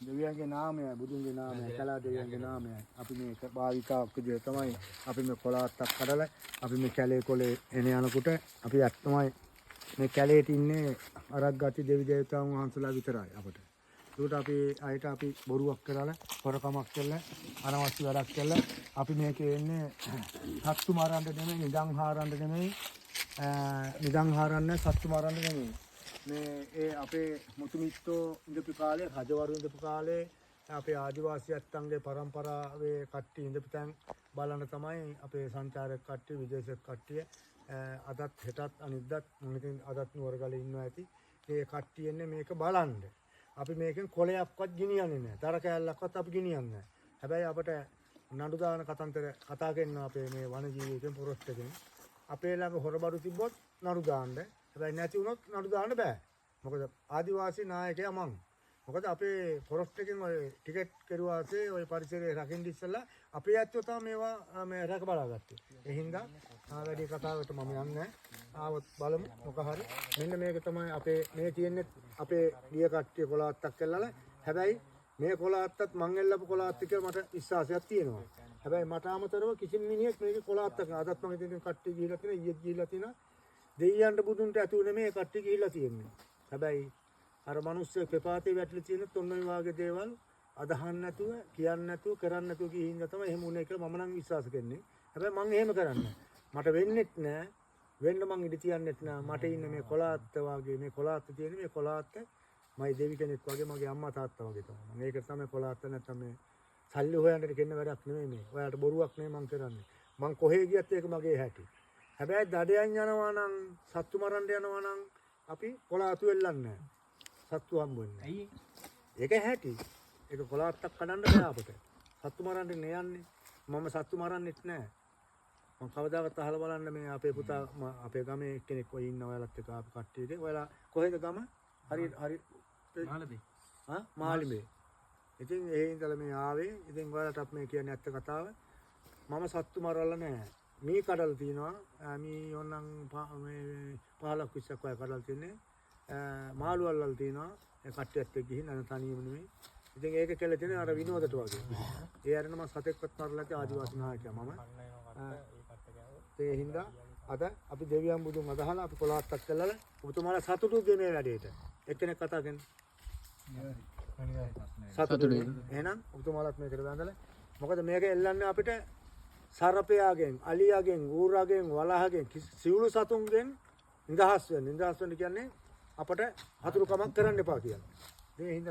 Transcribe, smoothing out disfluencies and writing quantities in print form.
දෙවියන්ගේ නාමයයි, බුදුන්ගේ නාමයයි, කලා දෙවියන්ගේ නාමයයි. අපි මේක භාවිතාවක් විදිහට තමයි අපි මේ කොළ අත්තක් කඩලා අපි මේ කැලේ කොලේ එන යනකොට අපි ඇත්තමයි මේ කැලේට ඉන්නේ අරක් ගති දෙවි දේවතාවුන් වහන්සේලා විතරයි අපට. ඒකට අපි අයට අපි බොරුවක් කරලා, හොරකමක් කරලා, අනවශ්‍ය වැඩක් කරලා අපි මේකේ එන්නේ සත්තු මරන්න නෙමෙයි, නිදන් හාරන්න නෙමෙයි, නිදන් හාරන්න, සත්තු මරන්න නෙමෙයි. මේ ඒ අපේ මුතුමිත්තෝ ඉඳපු කාලේ, රජවරු ඉඳපු කාලේ, අපේ ආදිවාසී ඇත්තන්ගේ පරම්පරාවේ කට්ටිය ඉඳපු තැන් බලන්න තමයි අපේ සංචාරක කට්ටිය, විදේශ කට්ටිය අදත් හෙටත් අනිද්දාත්, මම ඉතින් අදත් නුවරගලේ ඉන්නවා ඇති. ඒ කට්ටිය එන්නේ මේක බලන්න. අපි මේකෙන් කොලයක්වත් ගෙනියන්නේ නැහැ. දර කෑල්ලක්වත් අපි ගෙනියන්නේ නැහැ. හැබැයි අපට නඩු දාන කතන්දර කතා කරනවා අපේ මේ වනජීවිකෙන්, ෆොරස්ට් එකෙන්. අපේ ළඟ හොරබඩු තිබ්බොත් නඩු දාන්න. හැබැයි නැති වුණොත් නඩු දාන්න බෑ. මොකද ආදිවාසී නායකයා මං. මොකද අපේ ෆොරස්ට් එකෙන් ඔය ටිකට් කෙරුවාසේ ඔය පරිසරය රකින්න ඉස්සෙල්ලා අපේ ඇත්තෝ තමයි මේවා මේ රැක බලාගත්තේ. ඒ හින්දා වැඩි කතාවකට මම යන්නේ නැහැ. ආවොත් බලමු මොක හරි. මෙන්න මේක තමයි අපේ මේ තියෙන්නේ අපේ ගිය කට්ටිය කොළ අත්තක් එල්ලලා. හැබැයි මේ කොළ අත්තත් මං එල්ලපු කොළ අත්ත කියලා මට විශ්වාසයක් තියෙනවා. හැබැයි මට අමතරව කිසිම මිනිහෙක් මේකේ කොළ අත්තක් නෑ. අදත් මං ඉතින් කට්ටිය ගිහිල්ලා තියෙනවා, ඊයේත් ගිහිල්ලා තියෙනවා. දෙයියන්ට බුදුන්ට ඇතුළේ නෙමෙයි කට්ටිය ගිහිල්ලා තියෙන්නේ. හැබැයි අර මිනිස්සු පෙපාතේ වැටිලා තියෙන ඔන්න ඔය වාගේ දේවල් අදහන්න නැතුව, කියන්න නැතුව, කරන්න නැතුව ගිහින් තමයි එහෙම වුනේ කියලා මම නම් විශ්වාස කරන්නේ. හැබැයි මං එහෙම කරන්නේ මට වෙන්නෙත් නෑ. වෙන්න මං ඉඩ තියන්නෙත් නෑ. මට ඉන්න මේ කොළ අත්ත වාගේ, මේ කොළ අත්ත තියෙන මේ කොළ අත්ත මයි දෙවි කෙනෙක් වගේ, මගේ අම්මා තාත්තා වගේ තමයි. මං ඒක තමයි කොළ අත්ත. නැත්තම් මේ සල්ලි හොයන්නට කෙන්න වැඩක් නෙමෙයි මේ. ඔයාලට බොරුවක් නෙමෙයි මං කරන්නේ. මං කොහේ ගියත් ඒක මගේ හැටි. හැබැයි දඩයන් යනවා නම්, සත්තු මරන්න යනවා නම් අපි කොළ අතු එල්ලන්නේ නෑ. සත්තු හම්බ වෙන්නේ නෑ. ඇයි? ඒක හැටි. ඒක කොළ අත්තක් කඩන්න බෑ අපිට. සත්තු මරන්න නේ යන්නේ. මම සත්තු මරන්නෙත් නෑ. මං කවදාවත් අහලා බලන්න මේ අපේ පුතා අපේ ගමේ එක්කෙනෙක් ඔය ඉන්න ඔයාලත් එක්ක ආපු කට්ටියගේ. ඔයාලා කොහෙද ගම? හරි හරි. මාළඹේ. ආ, මාලිමේ. ඉතින් ඒ ඉඳලා මේ ආවේ. ඉතින් ඔයාලට මේ කියන්නේ ඇත්ත කතාව. මම සත්තු මරලා නෑ. මී කඩල් තියෙනවා. මී ඕනනම් මේ 15ක් 20ක් ඔය කඩල් තියෙන්නේ. මාළු අල්ලල් තියෙනවා. ඒ කට්ටියත් එක්ක ගිහින්, අර තනියම නෙමෙයි. ඉතින් ඒක කෙල තියෙන අර විනෝදට වගේ. ඒ අරන මම සතෙක්වත් මරලා නැති ආදිවාසී නායකයා මම. ඒ හින්දා අද අපි දෙවියන් බුදුන් අදහලා අපි කොළ අත්තක් කළා. ඔබතුමාලා සතුටුද මේ වැඩේට? එක්කෙනෙක් කතා කරන්න. සතුටුයි. එහෙනම් ඔබතුමාලත් මේකට වැඳලා, මොකද මේක එල්ලන්නේ අපිට සර්පයාගෙන්, අලියාගෙන්, ඌරාගෙන්, වලහගෙන්, සිවුළු සතුන්ගෙන් නිදහස් වෙන්න. නිදහස් වෙන්න කියන්නේ අපට හතුරුකමක් කරන්න එපා කියලා. ඒ හින්දා